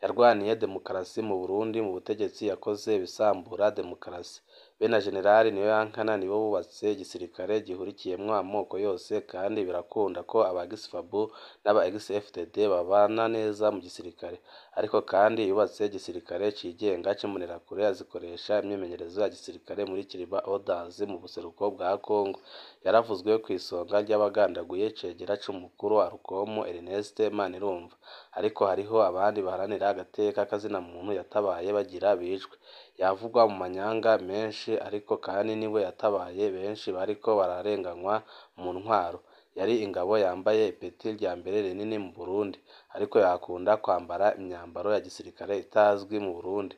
Yarwaniye demokarasi mu Burundi, mu butegetsi yakoze ibisambura demokarasi. Be na General Niyoyankana nibo bubatse igisirikare gihurikiyemwo amoko yose, kandi birakunda ko aba ex-FAB n'aba ex-FDD babana neza mu gisirikare. Ariko kandi yubatse igisirikare cigenga c'imbonerakure, azikoresha imyimenyerezo ya gisirikare muri Kiriba Orders mu buseruko bwa Congo. Yaravuzwe kw'isonga ry'abagandaguye icegera c'umukuru wa Rukomo Ernest Manirumva. Ariko hariho abandi baharanira agateka kazina muntu yatabaye bagira bicwe. Yavugwa mu manyanga menshi, ariko kandi niwe yatabaye benshi bariko bararenganywa mu ntwaro. Yari ingabo yambaye ipeti rya mbere rinini mu Burundi, ariko yakunda kwambara imyambaro ya gisirikare itazwi mu Burundi.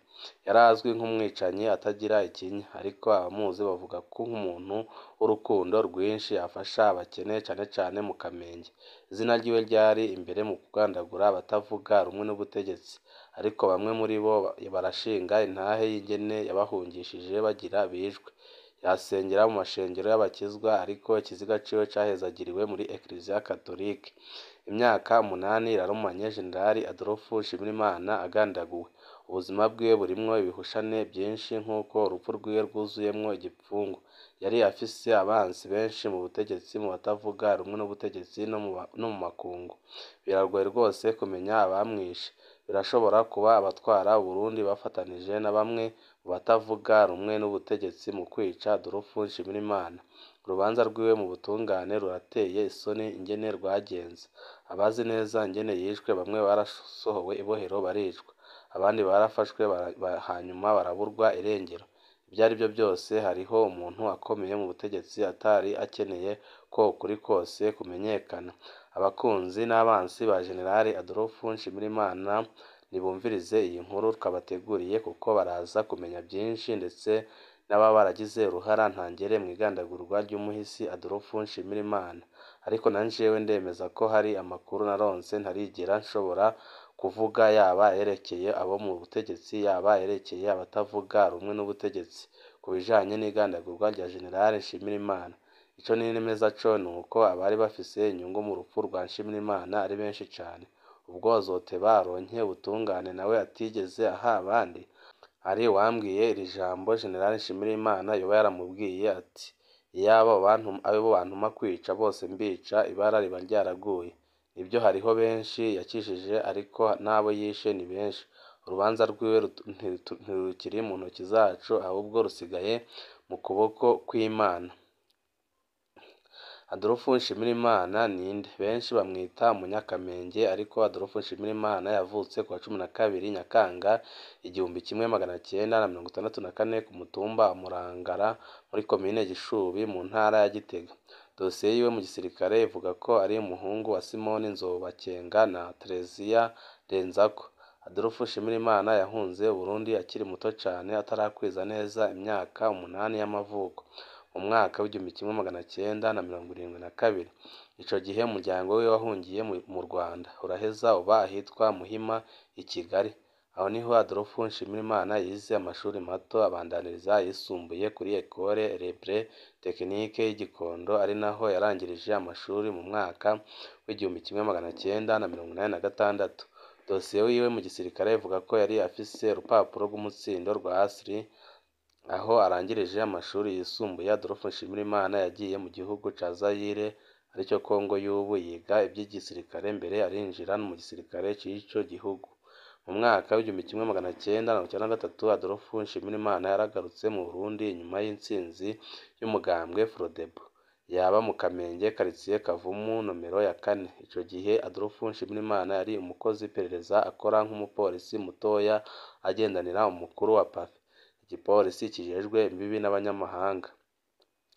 Yarazwi nk'umwicanyi atagira ikinya, ariko abamuzi bavuga ko nk'umuntu w'urukundo rwinshi afasha abakene cane cane mu Kamenge. Izina ryiwe ryari imbere mu kugandagura abatavuga rumwe n'ubutegetsi, ariko bamwe muri bo barashinga intahe y'ingene yabahungishije bagira bicwe. Yasengera mu mashengero y'abakizwa, ariko ikiziga ciwe cahezagiriwe muri Eklezia Katolike. Imyaka 8 irarumanye General Adolphe Nshimirimana agandaguwe. Ubuzima bwiwe burimwo ibihushane vyinshi nk'uko urupfu rwiwe rwuzuyemwo igipfungu. Yari afise abansi benshi mu butegetsi, mu batavuga rumwe n'ubutegetsi no mu makungu. Biragoye rwose kumenya abamwishe. Birashobora kuba abatwara Uburundi bafatanije na bamwe mu batavuga rumwe n'ubutegetsi mu kwica Adolphe Nshimirimana. Urubanza rwiwe mu butungane rurateye isoni ingene rwagenze. Abazi neza ingene yishwe, bamwe barasohowe ibohero baricwa, abandi barafashwe hanyuma baraburwa irengero. Ivyo arivyo vyose hariho umuntu akomeye mu butegetsi atari akeneye ko ukuri kose kumenyekana. Abakunzi n'abansi ba General Adolphe Nshimirimana nibumvirize iyi nkuru twabateguriye, kuko baraza kumenya vyinshi, ndetse n'ababa baragize uruhara ntangere mw'igandagurwa ry'umuhisi Adolphe Nshimirimana. Ariko na jewe ndemeza ko hari amakuru naronse ntarigera nshobora kuvuga, yaba ayerekeye abo mu butegetsi, yaba ayerekeye abatavuga rumwe n'ubutegetsi ku bijanye n'igandagurwa rya General Nshimirimana. Ico nemeza co nuko abari bafise inyungu mu rupfu rwa Nshimirimana ari benshi cane. Ubwo azoteba aronke ubutungane nawe atigeze aha abandi? Hari uwambwiye iri jambo General Nshimirimana yoba yaramubwiye ati: "Iyaba abo bantuma kwica bose mbica, ibara riba ryaraguye." Nivyo hariho benshi yakijije, ariko n'abo yishe ni benshi. Urubanza rwiwe ntirukiri mu ntoki zacu, ahubwo rusigaye mu kuboko kw'Imana. Adolphe Nshimirimana ninde? Benshi bamwita Umunyakamenge, ariko Adolphe Nshimirimana yavutse kuwa 12 Nyakanga 1964 ku mutumba wa Murangara muri komine Gishubi mu ntara ya Gitega. Dosiye yiwe mu gisirikare ivuga ko ari umuhungu wa Simoni Nzobakenga na Tereziya Ndenzako. Adolphe Nshimirimana yahunze Uburundi akiri muto cane, atarakwiza neza imyaka 8 y'amavuko, mu mwaka w'1972. Ico gihe umuryango wiwe wahungiye mu Rwanda, uraheza uba ahitwa Muhima i Kigali. Aho niho Adolphe Nshimirimana yize amashuri mato, abandaniriza ayisumbuye kuri Ecole Libre Technique y'i Gikondo, ari naho yarangirije amashuri mu mwaka w'1986. Dosiye yiwe mu gisirikare ivuga ko yari afise urupapuro rw'umutsindo rwa Asri. Aho arangirije amashuri yisumbuye, Adolphe Nshimirimana yagiye mu gihugu ca Zaire, arico Congo y'ubu, yiga ivy'igisirikare, mbere arinjira no mu gisirikare c'ico gihugu. Mu mwaka w'1993 Adolphe Nshimirimana yaragarutse mu Burundi inyuma y'intsinzi y'umugambwe Frodebu. Yaba mu Kamenge, karitiye Kavumu nomero ya 4. Ico gihe Adolphe Nshimirimana yari umukozi w'iperereza, akora nk'umupolisi mutoya agendanira umukuru wa PAFE, igipolisi kijejwe imbibi n'abanyamahanga.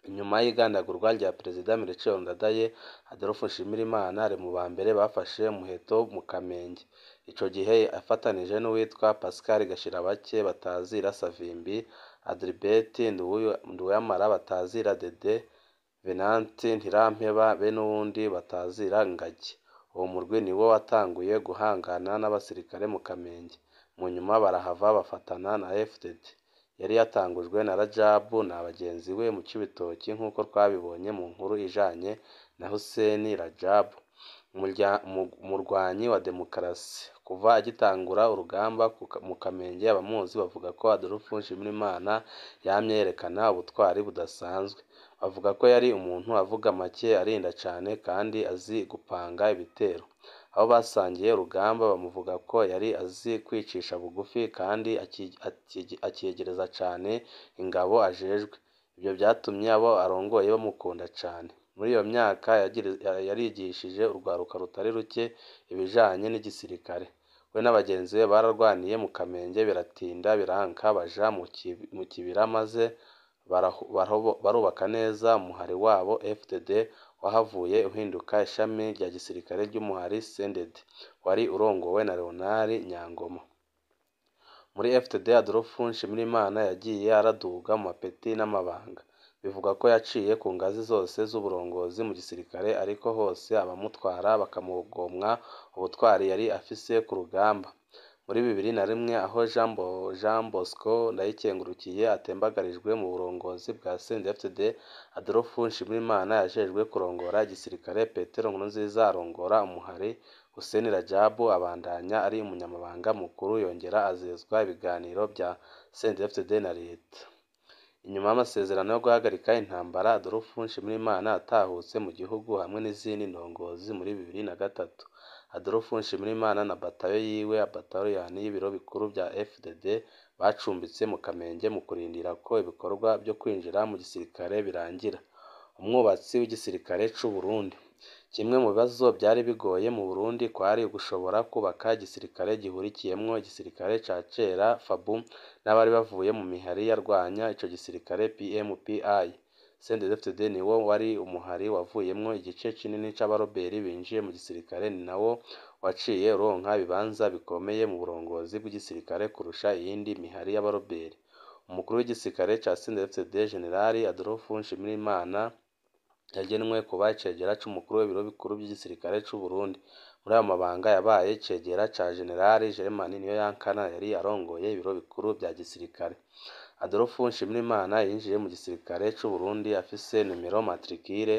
Inyuma y'igandagurwa rya Perezida Melchior Ndadaye, Adolphe Nshimirimana ari mu ba mbere bafashe umuheto mu Kamenge. Ico gihe afatanije n'uwitwa Pascal Gashirabake batazira Savimbi, Adalbert Nduwamara batazira Dede, Venant Ntirampeba be n'uwundi batazira Ngagi. Uwo murwi niwo watanguye guhangana n'abasirikare mu Kamenge. Mu nyuma barahava bafatana na FDD yari yatangujwe na Rajabu na bagenzi we mu Cibitoki, nk'uko twabibonye mu nkuru ijanye na Hussein Rajabu, umurwanyi wa demokarasi. Kuva agitangura urugamba mu Kamenge, abamuzi bavuga ko Adolphe Nshimirimana yamye yerekana ubutwari budasanzwe. Bavuga ko yari umuntu avuga make, arinda cane kandi azi gupanga ibitero. Abo basangiye urugamba bamuvuga ko yari azi kwicisha bugufi kandi akiyegereza cane ingabo ajejwe. Ivyo vyatumye abo arongoye bamukunda cane. Muri iyo myaka yarigishije urwaruka rutari ruke ibijanye n'igisirikare. We n'abagenzi be bararwaniye mu Kamenge biratinda biranka, baja mu kibira maze barubaka neza umuhari wabo FDD, wahavuye uhinduka ishami rya gisirikare ry'umuhari CNDD wari urongowe na Leonard Nyangoma. Muri FDD, Adolphe Nshimirimana yagiye araduga mu mapeti n'amabanga. Bivugwa ko yaciye ku ngazi zose z'uburongozi mu gisirikare, ariko hose abamutwara bakamugomwa ubutwari yari afise ku rugamba. Muri 2001, aho Jean Bosco Ndayikengurukiye atembagarijwe mu burongozi bwa CNDD-FDD, Adolphe Nshimirimana yajejwe kurongora igisirikare, Petero Nkurunziza arongora umuhari, Hussein Radjabu abandanya ari umunyamabanga mukuru, yongera azezwa ibiganiro vya CNDD-FDD na leta. Inyuma y'amasezerano yo guhagarika intambara, Adolphe Nshimirimana atahutse mu gihugu hamwe n'izindi ndongozi muri 2003. Adolphe Nshimirimana na batayo yiwe, bataliyoni y'ibiro bikuru vya FDD, bacumbitse mu Kamenge mu kurindira ko ibikorwa vyo kwinjira mu gisirikare birangira. Umwubatsi w'igisirikare c'u Burundi. Kimwe mu bibazo vyari bigoye mu Burundi kwari ugushobora kubaka igisirikare gihurikiyemwo igisirikare ca kera FABU n'abari bavuye mu mihari yarwanya ico gisirikare PMPI. CNDD-FDD niwo wari umuhari wavuyemwo igice kinini c'abaroberi binjiye mu gisirikare, ni nawo waciye uronka ibibanza bikomeye mu burongozi bw'igisirikare kurusha iyindi mihari y'abaroberi. Umukuru w'igisirikare ca CNDD-FDD General Adolphe Nshimirimana yagenwe kuba icegera c'umukuru w'ibiro bikuru vy'igisirikare c'u Burundi. Muri ayo mabanga yabaye icegera ca General Germain Niyoyankana yari arongoye ibiro bikuru vya gisirikare. Adolphe Nshimirimana yinjiye mu gisirikare c'u Burundi afise nimero matricule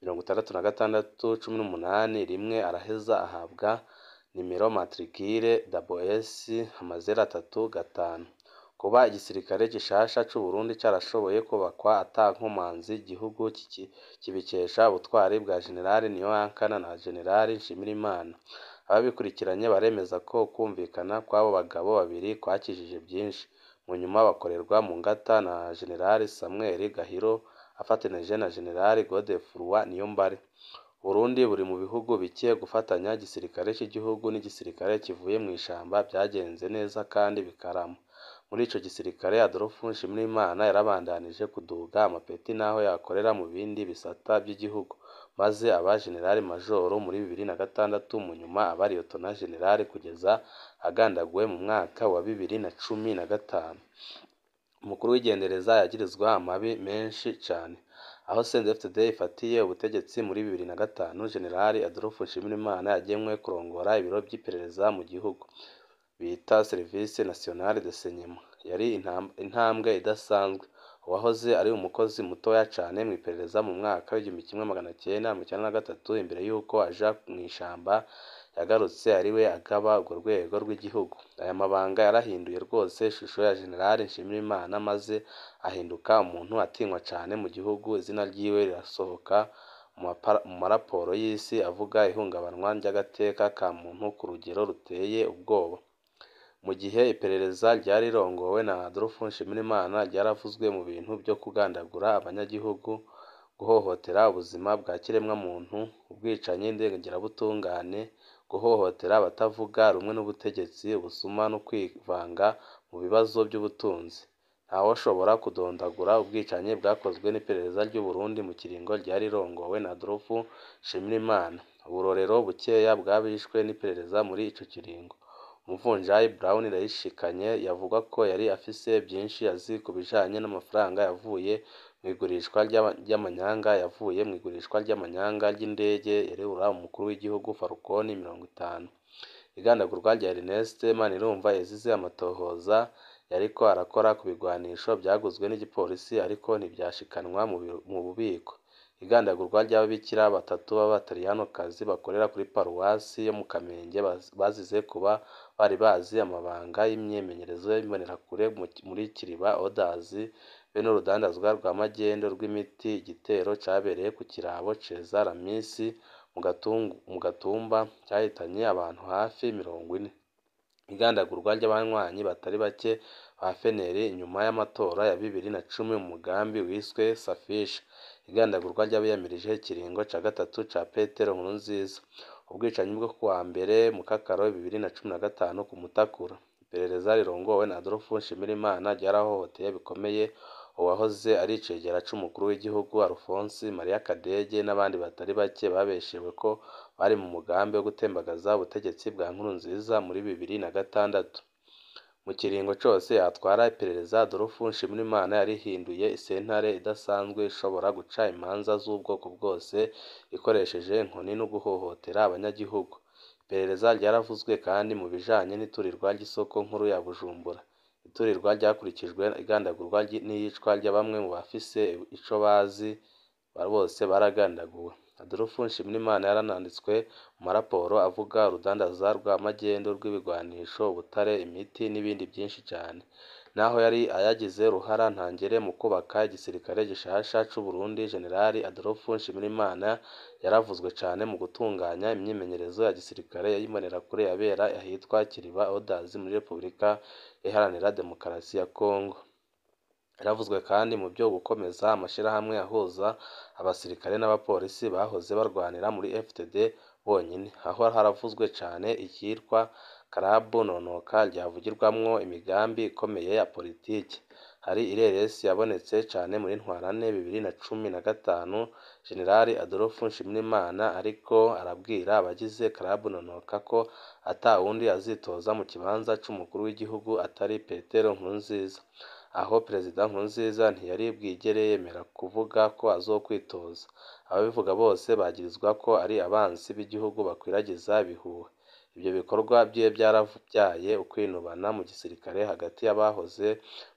66 18 1, araheza ahabwa nimero matricule SS 035. Kuba igisirikare gishasha c'u Burundi carashoboye kubakwa ata nkomanzi, igihugu kibikesha ubutwari bwa General Niyoyankana na General Nshimirimana. Ababikurikiranye baremeza ko ukwumvikana kw'abo bagabo babiri kwakijije vyinshi. Mu nyuma bakorerwa mu ngata na General Samuel Gahiro afatanije na General Godefroid Niyombare. Uburundi buri mu bihugu bike gufatanya igisirikare c'igihugu n'igisirikare kivuye mw'ishamba vyagenze neza kandi bikarama. Muri ico gisirikare Adolphe Nshimirimana yarabandanije kuduga amapeti n'aho yakorera mu bindi bisata vy'igihugu, maze aba General Major muri 2006, mu nyuma aba Lieutenant General kugeza agandaguwe mu mwaka wa 2015. Umukuru w'igendereza yagirizwa amabi menshi cane. Aho CNDD-FDD ifatiye ubutegetsi muri 2005, General Adolphe Nshimirimana yagenwe kurongora ibiro vy'iperereza mu gihugu bita Service National de Renseignement. Yari intambwe idasanzwe. Uwahoze ari umukozi mutoya cane mw'iperereza mu mwaka w'1993, imbere y'uko aja mw'ishamba, yagarutse ariwe agaba urwo rwego rw'igihugu. Aya mabanga yarahinduye rwose ishusho ya General Nshimirimana, maze ahinduka umuntu atinywa cane mu gihugu. Izina ryiwe rirasohoka mu maraporo y'isi avuga ihungabanywa ry'agateka ka muntu ku rugero ruteye ubwoba. Mu gihe iperereza ryari rirongowe na Adolphe Nshimirimana ryaravuzwe mu bintu vyo kugandagura abanyagihugu, guhohotera ubuzima bwa kiremwamuntu, ubwicanyi ndengerabutungane, guhohotera abatavuga rumwe n'ubutegetsi, ubusuma no kwivanga mu bibazo vy'ubutunzi. Ntawoshobora kudondagura ubwicanyi bwakozwe n'iperereza ry'u Burundi mu kiringo ryari rirongowe na Adolphe Nshimirimana. Uburorero bukeya bw'abishwe n'iperereza muri ico kiringo. Umuvunjayi Brown Ndayishikanye yavugwa ko yari afise vyinshi azi ku bijanye n'amafaranga yavuye mw'igurishwa ry'amanyanga yavuye mw'igurishwa ry'amanyanga ry'indege yarura umukuru w'igihugu Falcon 50. Igandagurwa rya Ernest Manirumva yazize amatohoza yariko arakora ku bigwanisho vyaguzwe n'igipolisi ariko ntivyashikanwa mu bubiko. Igandagurwa ry'ababikira batatu b'abataliyanokazi bakorera kuri paruwasi yo mu Kamenge bazize kuba bari bazi amabanga y'imyimenyerezo y'imbonerakure muri Kiriba Odazi be n'urudandazwa rwa magendo rw'imiti. Igitero cabereye ku kirabo Ceza Ramisi mu Gatumba cyahitanye abantu hafi 40. Igandagurwa ry'abanywanyi batari bake ba FNL inyuma y'amatora ya 2010 mu mugambi wiswe Safisha. Igandagurwa ry'abiyamirije ikiringo ca gatatu ca Petero Nkurunziza. Ubwicanyi bwo kuwa mbere Mukakaro 2015 ku Mutakura. Iperereza rirongowe na Adolphe Nshimirimana ryarahohoteye bikomeye uwahoze ari icegera c'umukuru w'igihugu Alphonse Maria Kadege n'abandi batari bake babeshewe ko bari mu mugambi wo gutembagaza ubutegetsi bwa Nkurunziza muri 2006. Mu kiringo cose yatwara iperereza, Adolphe Nshimirimana yarihinduye isentare idasanzwe ishobora guca imanza z'ubwoko bwose ikoresheje inkoni no guhohotera abanyagihugu. Iperereza ryaravuzwe kandi mu bijanye n'iturirwa ry'isoko nkuru ya Bujumbura. Iturirwa ryakurikijwe igandagurwa n'iyicwa rya bamwe mu bafise ico bazi bose baragandaguwe. Adolphe Nshimirimana yarananditswe mu maraporo avuga urudandaza rwa magendo rw'ibigwanisho, ubutare, imiti n'ibindi byinshi cane. Naho yari yagize uruhara ntangere mu kubaka igisirikare gishasha c'u Burundi, General Adolphe Nshimirimana yaravuzwe cane mu gutunganya imyimenyerezo ya gisirikare y'imbonerakure yabera ahitwa Kiriba Odazi muri Repubulika Iharanira Demokarasi ya Kongo. Yaravuzwe kandi mu byo gukomeza amashirahamwe ahuza abasirikare n'abapolisi bahoze barwanira muri FDD bonyine. Aho haravuzwe cane icyitwa Club Nonoka ryavugirwamwo imigambi ikomeye ya politiki. Hari ireresi yabonetse cane muri Ntwarante 2015, General Adolphe Nshimirimana ariko arabwira abagize Club Nonoka ko ata wundi azitoza mu kibanza c'umukuru w'igihugu atari Petero Nkurunziza. Aho Perezida Nkurunziza ntiyari bwigere yemera kuvuga ko azokwitoza. Ababivuga bose bagirizwa ko ari abansi b'igihugu bakwiragiza ibihuha. Ivyo bikorwa vyiwe vyaravyaye ukwinubana mu gisirikare hagati y'abahoze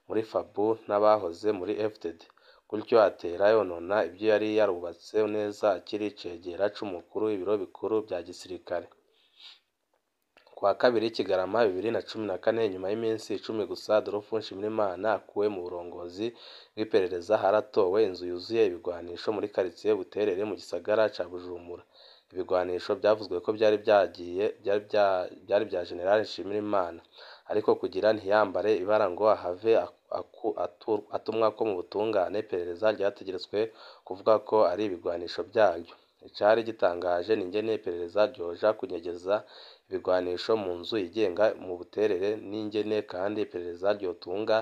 muri FABU n'abahoze muri FDD. Gutyo atera yonona ivyo yari yarubatse neza akiri icegera c'umukuru w'ibiro bikuru vya gisirikare. Kuwa kabiri Kigarama 2014, nyuma y'iminsi 10 gusa Adolphe Nshimirimana akuwe mu burongozi bw'iperereza, haratowe inzu yuzuye ibigwanisho muri quartier Buterere mu gisagara ca Bujumbura. Ibigwanisho byavuzwe ko byari byagiye byari bya General Nshimirimana, ariko kugira ntiyambare ibara ngo ahave atumwako mu butungane, iperereza ryategeretswe kuvuga ko ari ibigwanisho vyaryo. Icari gitangaje ni ingene iperereza ryoja kunyegeza ibigwanisho mu nzu yigenga mu Buterere, n'ingene kandi iperereza ryotunga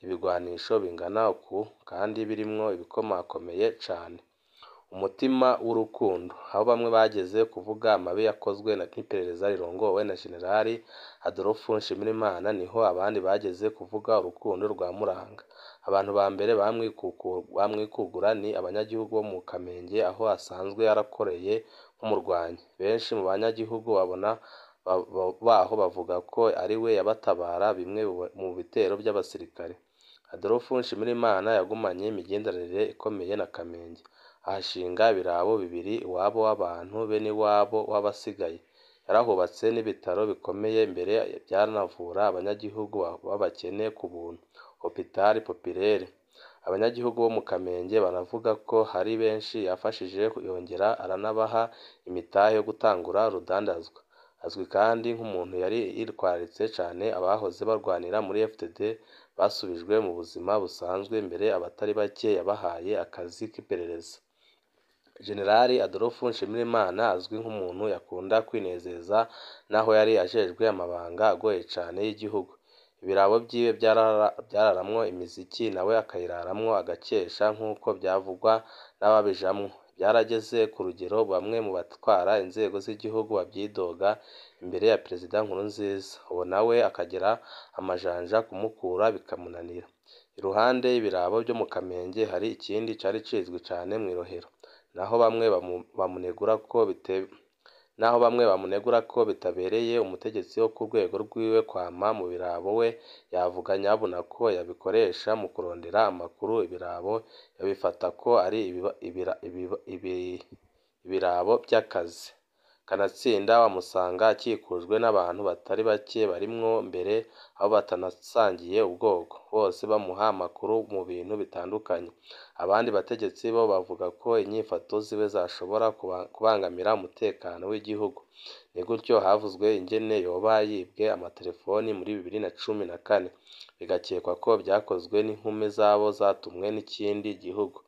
ibigwanisho bingana uku kandi birimwo ibikomakomeye cane. Umutima w'urukundo, aho bamwe bageze kuvuga amabi yakozwe n'iperereza rirongowe na General Adolphe Nshimirimana, niho abandi bageze kuvuga urukundo rwa Muranga. Abantu ba mbere bamwikugura ni abanyagihugu bo mu Kamenge aho asanzwe yarakoreye nk'umurwanyi. Benshi mu banyagihugu babona baho bavuga ko ariwe yabatabara bimwe mu bitero by'abasirikare. Adolphe Nshimirimana yagumanye imigenderanire ikomeye na Kamenge, ahashinga ibirabo bibiri iwabo w'abantu be n'iwabo w'abasigaye. Yarahubatse n'ibitaro bikomeye mbere byanavura abanyagihugu b'abakene ku buntu, Hopital Populaire. Abanyagihugu bo mu Kamenge baravuga ko hari benshi yafashije yongera aranabaha imitahe yo gutangura urudandazwa. Azwi kandi nk'umuntu yari yitwararitse cane abahoze barwanira muri FDD basubijwe mu buzima busanzwe, mbere abatari bake yabahaye akazi k'iperereza. General Adolphe Nshimirimana azwi nk'umuntu yakunda kwinezeza naho yari ajejwe amabanga agoye cane y'igihugu. Ibirabo vyiwe vyararamwo imiziki nawe akayiraramwo agakesha nk'uko vyavugwa n'ababijamwo. Vyarageze ku rugero bamwe mu batwara inzego z'igihugu bavyidoga imbere ya Perezida Nkurunziza, uwo nawe akagera amajanja kumukura bikamunanira. Iruhande y'ibirabo vyo mu Kamenge hari ikindi cari cizwi cane mw'irohero, naho bamwe bamunegura ko Naho bamwe bamunegura ko bitabereye umutegetsi wo ku rwego rwiwe kwama mu birabo, we yavuga nyabuna ko yabikoresha mu kurondera amakuru. Ibirabo yabifata ko ari ibirabo vy'akazi. Kanatsinda wamusanga akikujwe n'abantu batari bake barimwo mbere abo batanasangiye ubwoko, bose bamuha amakuru mu bintu bitandukanye. Abandi bategetsi bo bavuga ko inyifato ziwe zashobora kubangamira umutekano w'igihugu. Ni gutyo havuzwe ingene yoba yibwe amaterefoni muri 2014, bigakekwa ko vyakozwe n'inkumi zabo zatumwe n'ikindi gihugu.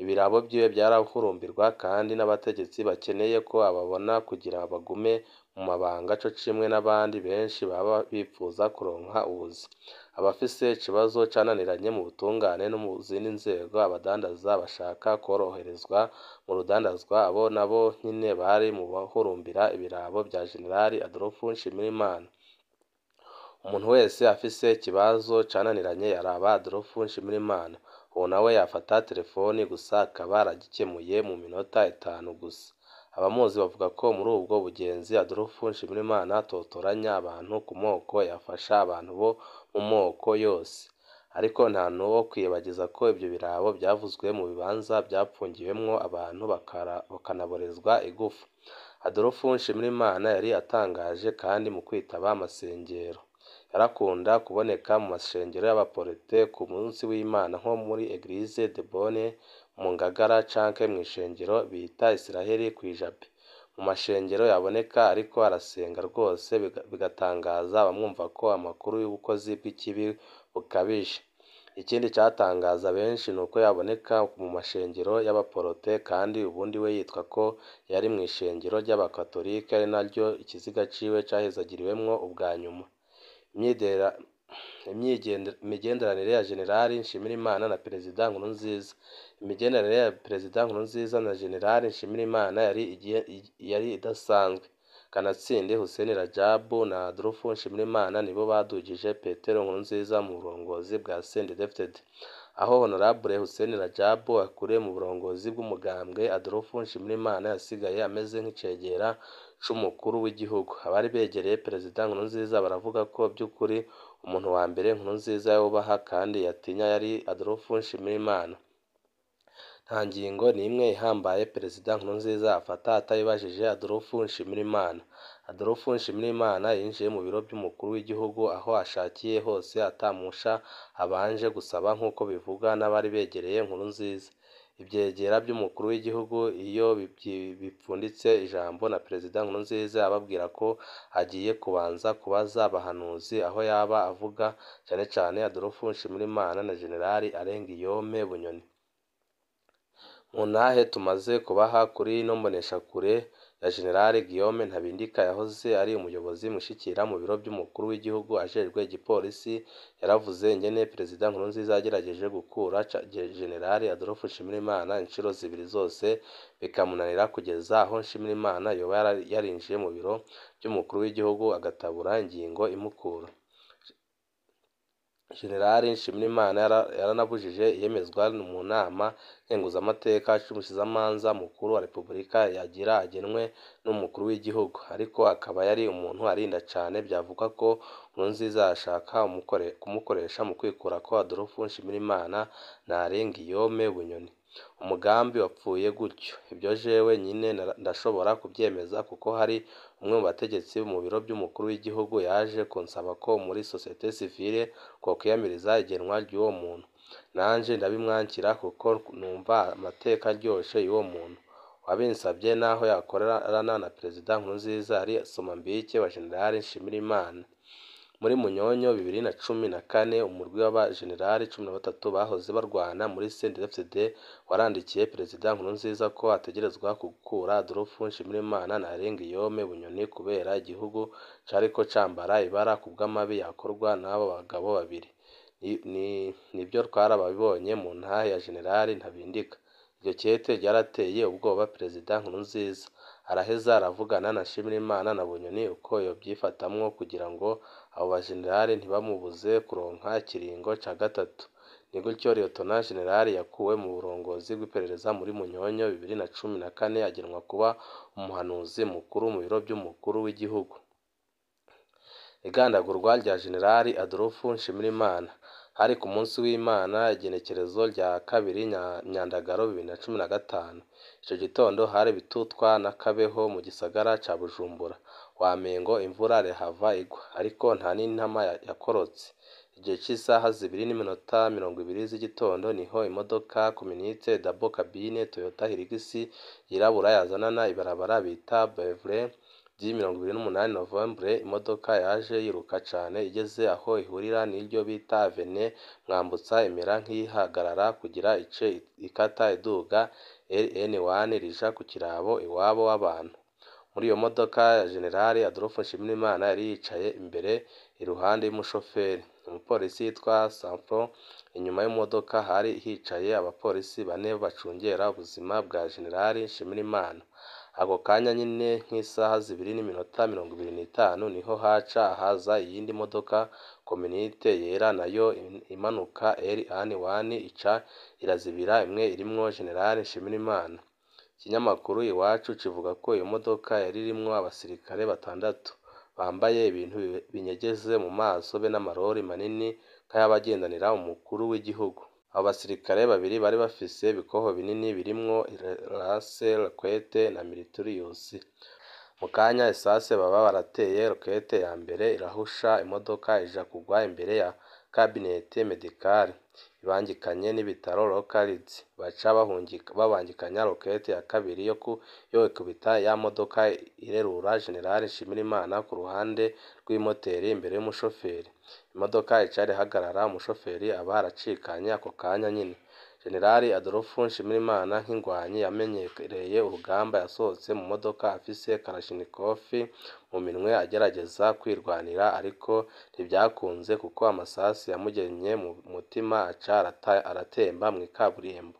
Ibirabo vyiwe vyarahurumbirwa kandi n'abategetsi bakeneye ko ababona kugira bagume mu mabanga co kimwe n'abandi benshi baba bipfuza kuronka ubuzi. Abafise ikibazo cananiranye mu butungane no mu zindi nzego, abadandaza bashaka kworoherezwa mu rudandazwa, abo nabo nyene bari mu bahurumbira ibirabo vya General Adolphe Nshimirimana. Umuntu wese afise ikibazo cananiranye yaraba Adolphe Nshimirimana, uwo nawe yafata terefoni gusa akaba aragikemuye mu minota 5 gusa. Abamuzi bavuga ko muri ubwo bugenzi Adolphe Nshimirimana atotoranya abantu ku moko, yafasha abantu bo mu moko yose. Ariko nta nuwo kwibagiza ko ivyo birabo vyavuzwe mu bibanza vyapfungiwemwo abantu bakanaborezwa igufa. Adolphe Nshimirimana yari atangaje kandi mu kwitaba amasengero. Yarakunda kuboneka mu mashengero y'abaporete ku munsi w'Imana nko muri Eglise de Bonne mu Ngagara canke mw'ishengero bita Israheli kw'ijabe. Mu mashengero yaboneka ariko arasenga rwose bigatangaza abamwumva ko amakuru y'ubukozi bw'ikibi bukabije. Ikindi catangaza benshi nuko yaboneka mu mashengero y'abaporote kandi ubundi we yitwa ko yari mw'ishengero ry'abakatolika ari naryo ikiziga ciwe cahezagiriwemwo ubwa nyuma. Imigenderanire ya General Nshimirimana na Perezida Nkurunziza. Imigenderanire ya Perezida Nkurunziza na General Nshimirimana yari idasanzwe. Kanatsinda Hussein Radjabu na Adolphe Nshimirimana nibo badugije Petero Nkurunziza mu burongozi bwa CNDD-FDD. Aho Honorable Hussein Radjabu akuriye mu burongozi bw'umugambwe, Adolphe Nshimirimana yasigaye ameze nk'icegera c'umukuru w'igihugu. Abari begereye Perezida Nkurunziza baravuga ko vy'ukuri umuntu wa mbere Nkurunziza yubaha kandi yatinya yari Adolphe Nshimirimana. Nta ngingo n'imwe ihambaye Perezida Nkurunziza afata atayibajije Adolphe Nshimirimana. Adolphe Nshimirimana yinjiye mu biro vy'umukuru w'igihugu aho ashakiye hose atamusha abanje gusaba nk'uko bivugwa n'abari begereye Nkurunziza. Ivyegera vy'umukuru w'igihugu iyo bipfunditse ijambo na Perezida Nkurunziza ababwira ko agiye kubanza kubaza abahanuzi, aho yaba avuga cane cane Adolphe Nshimirimana na General Alain Guillaume Bunyoni. Mu ntahe tumaze kubaha kuri ino mboneshakure ya General Guillaume Ntabindika yahoze ari umuyobozi mushikira mu biro vy'umukuru w'igihugu ajejwe igipolisi, yaravuze ingene Perezida Nkurunziza yagerageje gukura General Adolphe Nshimirimana incuro zibiri zose bikamunanira kugeza aho Nshimirimana yoba yarinjiye mu biro vy'umukuru w'igihugu agatabura ingingo imukura. General Nshimirimana yaranabujije iyemezwa mu nama nkenguzamateka c'umushikizamanza mukuru wa Repubulika yagira agenwe n'umukuru w'igihugu, ariko akaba yari umuntu arinda cane. Vyavugwa ko Nkurunziza ashaka kumukoresha mu kwikurako Adolphe Nshimirimana na Alain Guillaume Bunyoni. Umugambi wapfuye gutyo. Ivyo jewe nyene ndashobora kuvyemeza kuko hari umwe mu bategetsi mu biro vy'umukuru w'igihugu yaje kunsaba ko muri societe civile twokwiyamiriza igenwa ry'uwo muntu. Nanje ndabimwankira kuko numva amateka aryoshe y'uwo muntu. Uwabinsavye naho yakorana na Perezida Nkurunziza yari Somambike wa General Nshimirimana. Muri Munyonyo 2014 umurwi w'abajenerali 13 bahoze barwana muri CNDD-FDD warandikiye Perezida Nkurunziza ko ategerezwa gukura Adolphe Nshimirimana na Alain Guillaume Bunyoni kubera igihugu cariko cambara ibara kubw'amabi yakorwa n'abo bagabo babiri. Nivyo twarabibonye mu ntahe ya General Ntabindika. Iryo kete ryarateye ubwoba Perezida Nkurunziza, araheza aravugana na Nshimirimana na Bunyoni uko yovyifatamwo kugira ngo abo bajenerali ntibamubuze kuronka ikiringo ca gatatu. Ni gutyo Liyetona Jenerali yakuwe mu burongozi bw'iperereza muri Munyonyo 2014 agenwa kuba umuhanuzi mukuru mu biro by'umukuru w'igihugu. Igandagurwa rya Jenerali Adolphe Nshimirimana hari ku munsi w'Imana, igenekerezo rya 2 Nyandagaro 2015. Ico gitondo hari bitutwa n'akabeho mu gisagara ca Bujumbura, wamengo imvura irahava igwa, ariko nta n'intama yakorotse. Igihe c'isaha 2:20 z'igitondo niho imodoka communite double cabine Toyota Hilux yirabura yazanana ibarabara bita Boulevard du 28 Novembre. Imodoka yaje yiruka cane igeze aho ihurira n'iryo bita Avenue Mwambutsa imera nk'iyihagarara kugira ice ikata iduga RN1 rija ku kirabo iwabo w'abantu. Muri iyo modoka ya Jenerali Adolphe Nshimirimana yari yicaye imbere iruhande y'umushoferi, umupolisi yitwa Samfro. Inyuma y'imodoka hari hicaye abapolisi bane bacungera ubuzima bwa Jenerali Nshimirimana. Ako kanya nyine nk'isaha 2:25 niho haca haza iyindi modoka communite yera nayo imanuka RN1 ica irazibira imwe irimwo Jenerali Nshimirimana. Ikinyamakuru Iwacu kivuga ko iyo modoka yari irimwo abasirikare batandatu bambaye ibintu binyegeze mu maso be n'amarori manini nk'ayabagendanira umukuru w'igihugu. Abo basirikare babiri bari bafise ibikoho binini birimwo lance roquette na mitrailleuse. Mu kanya isase baba barateye rokete ya mbere irahusha imodoka ija kugwa imbere ya cabinet medicale ibangikanye n'ibitaro Localids. Baca babangikanya rokete ya kabiri yo ikubita ya modoka irerura Jenerali Nshimirimana ku ruhande rw'imoteri imbere y'umushoferi. Imodoka ica irahagarara, umushoferi aba aracikanye ako kanya nyine. Jenerali Adolphe Nshimirimana nk'ingwanyi yamenyereye urugamba yasohotse mu modoka afise Kalashnikov mu minwe agerageza kwirwanira, ariko ntivyakunze kuko amasasu yamugemye mu mutima aca aratemba mw'ikaburimbo.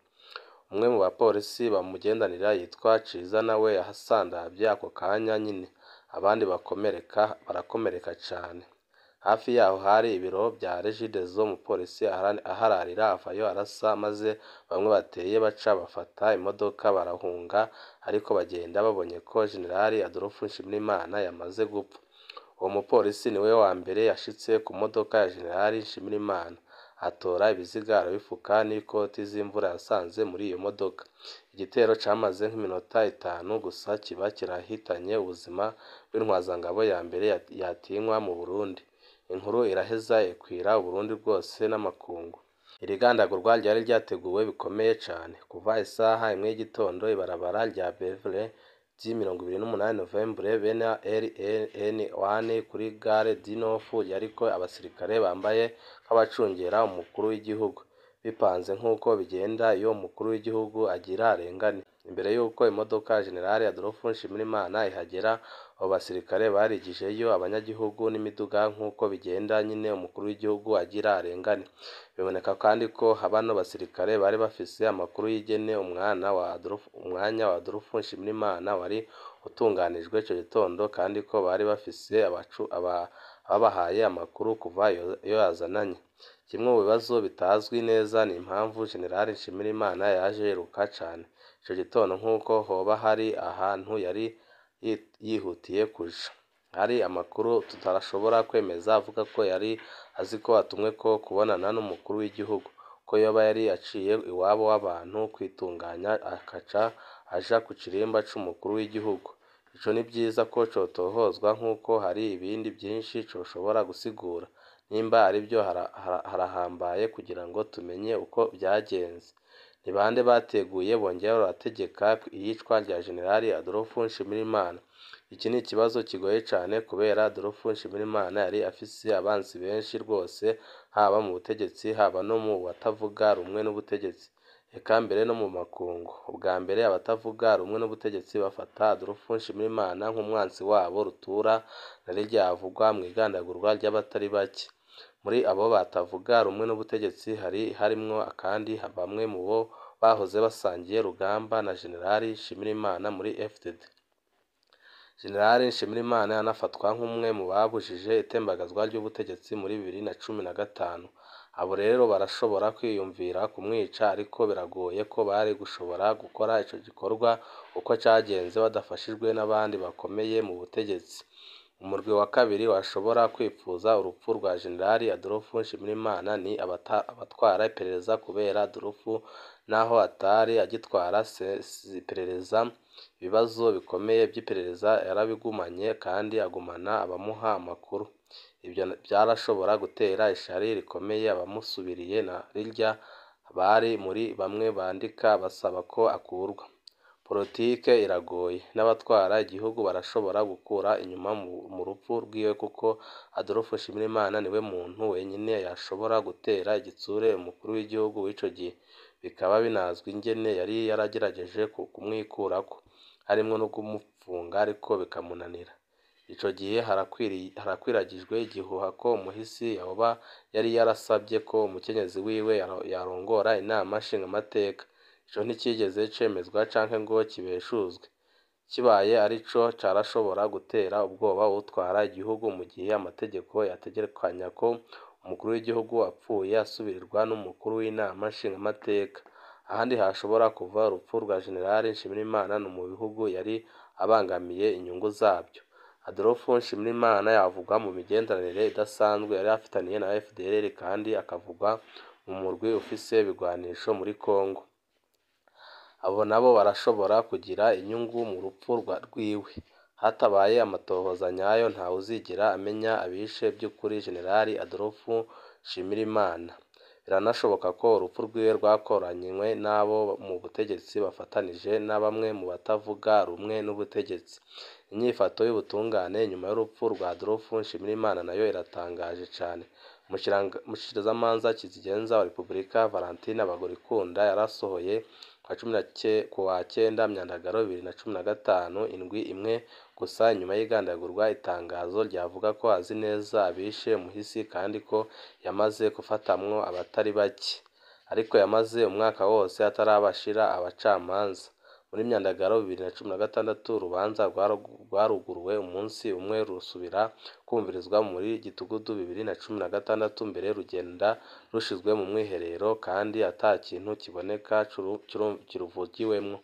Umwe mu bapolisi bamugendanira yitwa Ciza nawe yasandavye ako kanya nyine, abandi barakomereka cane. Hafi yaho hari ibiro vya Regideso, umupolisi ahararira avayo arasa, maze bamwe bateye baca bafata imodoka barahunga, ariko bagenda babonye ko Jenerali Adolphe Nshimirimana yamaze gupfa. Uwo mupolisi niwe wa mbere yashitse ku modoka ya Jenerali Nshimirimana, atora ibiziga arabifuka n'ikoti z'imvura yasanze muri iyo modoka. Igitero camaze nk'iminota 5 gusa kiba kirahitanye ubuzima bw'intwazangabo ya mbere yatinywa mu Burundi. Inkuru iraheza ikwira Uburundi bwose n'amakungu. Iri gandagurwa ryari ryateguwe bikomeye cane. Kuva isaha 1 y'igitondo ibarabara rya Boulevard du 28 Novembre bene RN1 kuri gare du Nord yariko abasirikare bambaye nk'abacungera umukuru w'igihugu, bipanze nk'uko bigenda iyo umukuru w'igihugu agira arengane. Imbere y'uko imodoka ya Jenerali Adolphe Nshimirimana ihagera, abo basirikare barigijeyo abanyagihugu n'imiduga nk'uko bigenda nyine umukuru w'igihugu agira arengane. Biboneka kandi ko bano basirikare bari bafise amakuru y'ingene umwanya wa Adolphe Nshimirimana wari utunganijwe ico gitondo, kandi ko bari bafise ababahaye amakuru kuva iyo yazananye. Kimwe mu bibazo bitazwi neza ni impamvu Jenerali Nshimirimana yaje yiruka cane ico gitondo nk'uko hoba hari ahantu yari yihutiye kuja. Hari amakuru tutarashobora kwemeza avuga ko yari azi ko atumweko kubonana n'umukuru w'igihugu, ko yoba yari aciye iwabo w'abantu kwitunganya akaca aja ku kirimba c'umukuru w'igihugu. Ico ni vyiza ko cotohozwa nk'uko hari ibindi vyinshi coshobora gusigura. Nimba arivyo harahambaye kugira ngo tumenye uko vyagenze. Ni bande bateguye bongera barategeka iyicwa rya Jenerali Adolphe Nshimirimana? Iki ni ikibazo kigoye cane kubera Adolphe Nshimirimana yari afise abansi benshi rwose, haba mu butegetsi haba no mu batavuga rumwe n'ubutegetsi, eka mbere no mu makungu. Ubwa mbere abatavuga rumwe n'ubutegetsi bafata Adolphe Nshimirimana nk'umwansi wabo rutura na rirya avugwa mw'igandagurwa ry'abatari bake. Muri abo batavuga rumwe n'ubutegetsi hari harimwo kandi bamwe mu bo bahoze basangiye rugamba na Jenerali Nshimirimana muri FDD. Jenerali Nshimirimana anafatwa nk'umwe mu babujije itembagazwa ry'ubutegetsi muri 2015. Abo rero barashobora kwiyumvira kumwica, ariko biragoye ko bari gushobora gukora ico gikorwa uko cagenze badafashijwe n'abandi bakomeye mu butegetsi. Umurwi wa kabiri washobora kwipfuza urupfu rwa Jenerali Adolphe Nshimirimana ni abatwara iperereza, kubera Adolphe naho atari agitwara iperereza, ibibazo bikomeye vy'iperereza yarabigumanye kandi agumana abamuha amakuru. Ivyo vyarashobora gutera ishari rikomeye abamusubiriye na rirya bari muri bamwe bandika basaba ko akurwa. Politike iragoye, n'abatwara igihugu barashobora gukura inyuma mu rupfu rwiwe, kuko Adolphe Nshimirimana niwe muntu wenyene yashobora gutera igitsure umukuru w'igihugu w'ico gihe, bikaba binazwi ingene yari yaragerageje kumwikurako, harimwo no kumupfunga ariko bikamunanira. Ico gihe harakwiragijwe igihuha ko umuhisi yoba yari yarasavye ko umukenyezi wiwe yarongora inama nshingamateka. Ico nticigeze cemezwa canke ngo kibeshuzwe. Kibaye arico, carashobora gutera ubwoba uwutwara igihugu mu gihe amategeko yategekanya ko umukuru w'igihugu apfuye asubirirwa n'umukuru w'inama nshingamateka. Ahandi hashobora kuva urupfu rwa Jenerali Nshimirimana ni mu bihugu yari abangamiye inyungu zavyo. Adolphe Nshimirimana yavugwa mu migenderanire idasanzwe yari afitaniye na FDLR, kandi akavugwa mu murwi ufise ibigwanisho muri Congo. Abo nabo barashobora kugira inyungu mu rupfu rwiwe. Hatabaye amatohoza nyayo, ntawuzigera amenya abishe vy'ukuri Jenerali Adolphe Nshimirimana. Biranashoboka ko urupfu rwiwe rwakoranywe n'abo mu butegetsi bafatanije na bamwe mu batavuga rumwe n'ubutegetsi. Inyifato y'ubutungane inyuma y'urupfu rwa Adolphe Nshimirimana nayo iratangaje cane. Umushikirizamanza Kizigenza wa Repubulika Valentine Bagorikunda yarasohoye kuwa 9 Myandagaro 2015, indwi imwe gusa inyuma y'igandagurwa, itangazo ryavuga ko azi neza abishe umuhisi kandi ko yamaze gufatamwo abatari bake, ariko yamaze umwaka wose atarabashira abacamanza. Muri Myandagaro 2016 urubanza rwaruguruwe umunsi umwe rusubira kumvirizwa muri Gitugutu 2016, mbere rugenda rushizwe mu mwiherero kandi ata kintu kiboneka kiruvugiwemwo.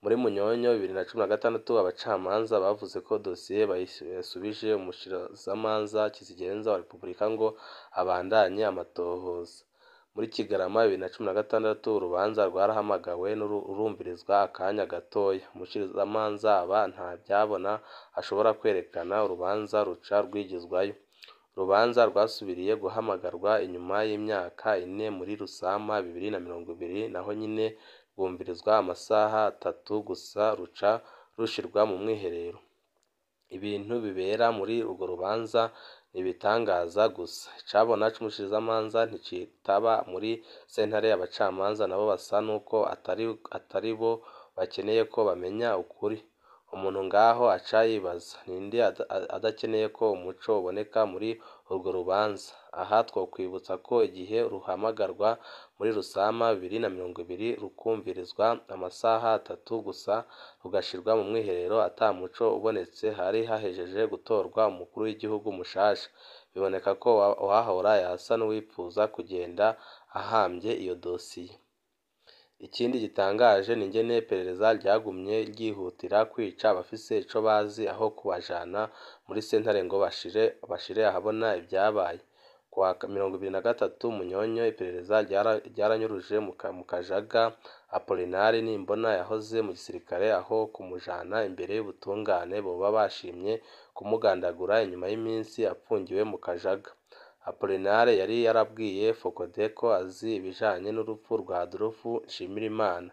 Muri Munyonyo 2016 abacamanza bavuze ko dosiye bayisubije umushikirizamanza Kizigenza wa Repubulika ngo abandanye amatohoza. Muri Kigarama 2016 urubanza rwarahamagawe rurumvirizwa akanya gatoya. Umushikirizamanza aba nta vyabona ashobora kwerekana, urubanza ruca rwigizwayo. Urubanza rwasubiriye guhamagarwa inyuma y'imyaka ine muri Rusama 2020, naho nyene rwumvirizwa amasaha atatu gusa ruca rushirwa mu mwiherero. Ibintu bibera muri urwo rubanza n'ibitangaza gusa. Icabona c'umushikirizamanza nticitaba muri sentare, abacamanza nabo basa nuko atari bo bakeneye ko bamenya ukuri. Umuntu ngaho aca yibaza, ninde adakeneye ko umuco uboneka muri urwo rubanza? Aha twokwibutsa ko igihe ruhamagarwa muri Rusama 2020 rukumvirizwa amasaha atatu gusa rugashirwa mu mwiherero ata muco ubonetse, hari hahejeje gutorwa umukuru w'igihugu mushasha. Biboneka ko uwahahora yasa n'uwipfuza kugenda ahamvye iyo dosiye. Ikindi gitangaje ni ingene iperereza ryagumye ryihutira kwica abafise ico bazi aho kubajana muri sentare ngo bashire ahabona ivyabaye. Kuwa 23 Munyonyo iperereza ryaranyuruje mu Kajaga Apolinari Nimbona yahoze mu gisirikare, aho kumujana imbere y'ubutungane boba bashimye kumugandagura inyuma y'iminsi apfungiwe mu Kajaga. Apolinare yari yarabwiye Fokode ko azi ibijanye n'urupfu rwa Adolphe Nshimirimana.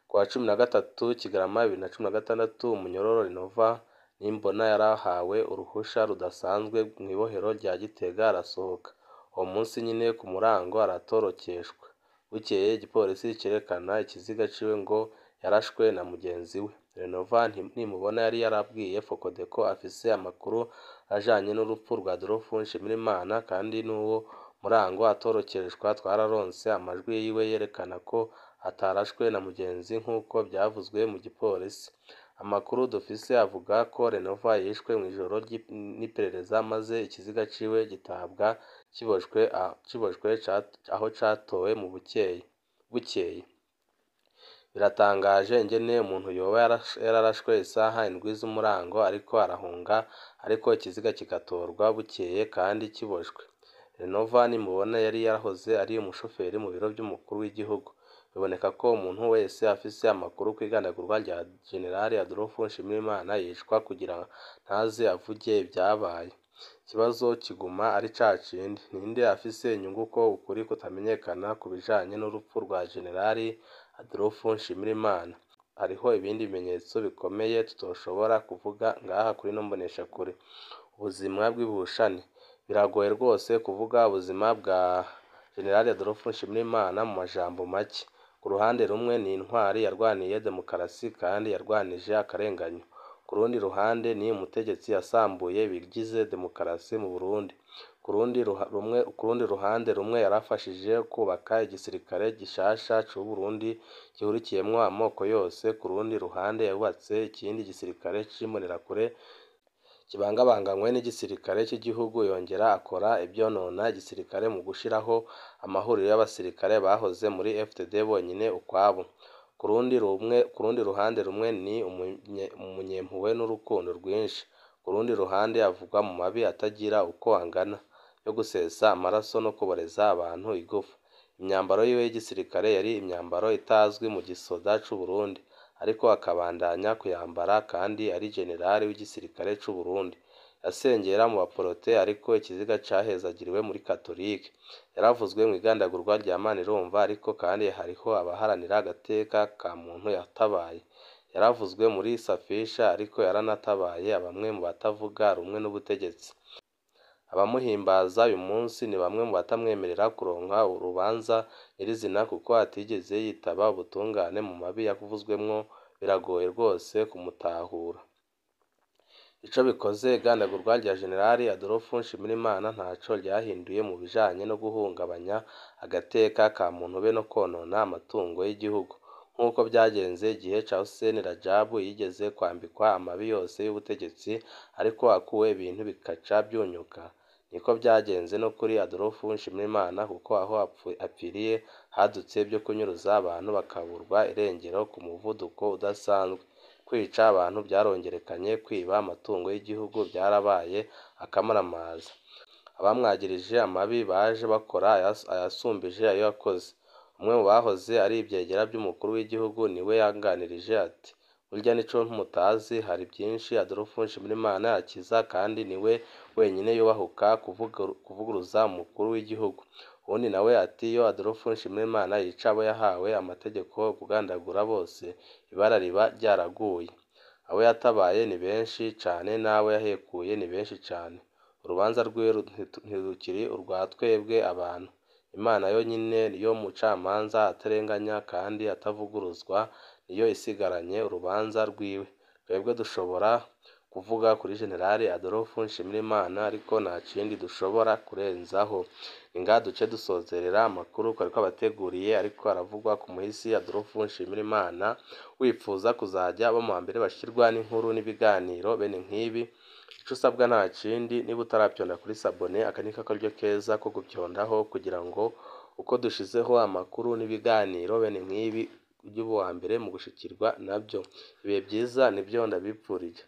Kuwa 13 Kigarama 2016 umunyororo Renova Nimbona yarahawe uruhusha rudasanzwe mw'ibohero rya Gitega arasohoka. Uwo munsi nyene ku murango aratorokeshwa. Bukeye igipolisi cerekana ikiziga ciwe ngo yarashwe na mugenzi we. Renova Nimubona yari yarabwiye Fokode ko afise amakuru ajanye n'urupfu rwa Adolphe Nshimirimana, kandi n'uwo murango atorokeshwa twararonse amajwi yiwe yerekana ko atarashwe na mugenzi nk'uko vyavuzwe mu gipolisi. Amakuru dufise avuga ko Renova yishwe mw'ijoro n'iperereza maze ikiziga ciwe gitabwa kiboshwe aho catowe mu bukeye. Biratangaje ingene umuntu yoba yararashwe isaha 7 z'umurango ariko arahunga, ariko ikiziga kigatorwa bukeye kandi kiboshwe. Renova Nimubona yari yarahoze ari umushoferi mu biro vy'umukuru w'igihugu. Biboneka ko umuntu wese afise amakuru kw'igandagurwa rya General Adolphe Nshimirimana yicwa kugira ntaze avuge ivyabaye. Ikibazo kiguma ari ca kindi: ninde afise inyungu ko ukuri kutamenyekana ku bijanye n'urupfu rwa General Adolphe Nshimirimana? Hariho ibindi bimenyetso bikomeye tutoshobora kuvuga ngaha kuri ino mboneshakure. Ubuzima bw'ibihushane. Biragoye rwose kuvuga ubuzima bwa General Adolphe Nshimirimana mu majambo make. Ku ruhande rumwe ni intwari yarwaniye demokarasi kandi yarwanije akarenganyo. Ku rundi ruhande ni umutegetsi yasambuye ibigize demokarasi mu Burundi. Ku rundi ruhande rumwe yarafashije kubaka igisirikare gishasha c'Uburundi gihurikiyemwo amoko yose. Ku rundi ruhande yubatse ikindi gisirikare c'imbonerakure kibangabanganywe n'igisirikare c'igihugu, yongera akora ivyonona igisirikare mu gushiraho amahuriro y'abasirikare bahoze muri FDD bonyene ukwabo. Ku rundi ruhande rumwe ni umunyempuhwe n'urukundo rwinshi. Ku rundi ruhande avugwa mu mabi atagira uko angana yo gusesa amaraso no kuboreza abantu igufa. Imyambaro yiwe y'igisirikare yari imyambaro itazwi mu gisoda c'Uburundi, ariko akabandanya kuyambara kandi ari generali w'igisirikare c'Uburundi. Yasengera mu baporote ariko ikiziga cahezagiriwe muri katolike. Yaravuzwe mw'igandagurwa rya Manirumva, ariko kandi hariho abaharanira agateka ka muntu yatabaye. Yaravuzwe muri Safisha, ariko yaranatabaye bamwe mu batavuga rumwe n'ubutegetsi. Abamuhimbaza uyu munsi ni bamwe mu batamwemerera kuronka urubanza nyirizina kuko atigeze yitaba ubutungane mu mabi yavuzwemwo. Biragoye rwose kumutahura. Ico bikoze, igandagurwa rya General Adolphe Nshimirimana ntaco ryahinduye mu bijanye no guhungabanya agateka ka muntu be no konona amatungo y'igihugu, nk'uko vyagenze igihe ca Hussein Rajab yigeze kwambikwa amabi yose y'ubutegetsi ariko akuwe ibintu bikaca vyunyuka. Niko vyagenze no kuri Adolphe Nshimirimana, kuko aho apfiriye hadutse ivyo kunyuruza abantu bakaburwa irengero ku muvuduko udasanzwe. Kwica abantu vyarongerekanye, kwiba amatungo y'igihugu vyarabaye akamaramaza. Abamwagirije amabi baje bakora ayasumbije ayo yakoze. Umwe mu bahoze ari ivyegera vy'umukuru w'igihugu niwe yanganirije ati: "Burya nico mutazi, hari vyinshi Adolphe Nshimirimana akiza kandi niwe wenyene yubahuka kuvuguruza umukuru w'igihugu." Uwundi nawe ati: "Iyo Adolphe Nshimirimana yica abo yahawe amategeko kugandagura bose, ibara riba ryaraguye. Abo yatabaye ni benshi cane n'abo yahekuye ni benshi cane. Urubanza rwiwe ntirukiri urwa twebwe abantu. Imana yonyene yo mucamanza atarenganya kandi atavuguruzwa niyo isigaranye urubanza rwiwe. Twebwe dushobora kuvuga kuri General Adolphe Nshimirimana, ariko nta kindi dushobora kurenzaho." Ni ngaha duce dusozerera amakuru twari twabateguriye ariko aravugwa ku muhisi Adolphe Nshimirimana. Wipfuza kuzaja aba mu bambere bashirwa n'inkuru n'ibiganiro bene nk'ibi, ico usabwa nta kindi, niba utaravyonda kuri sabone, aka ni akaryo keza ko guvyondaho kugira ngo uko dushizeho amakuru n'ibiganiro bene nk'ibi ujye uba uwa mbere mu gushikirwa navyo. Ibihe vyiza nivyo ndabipfurije.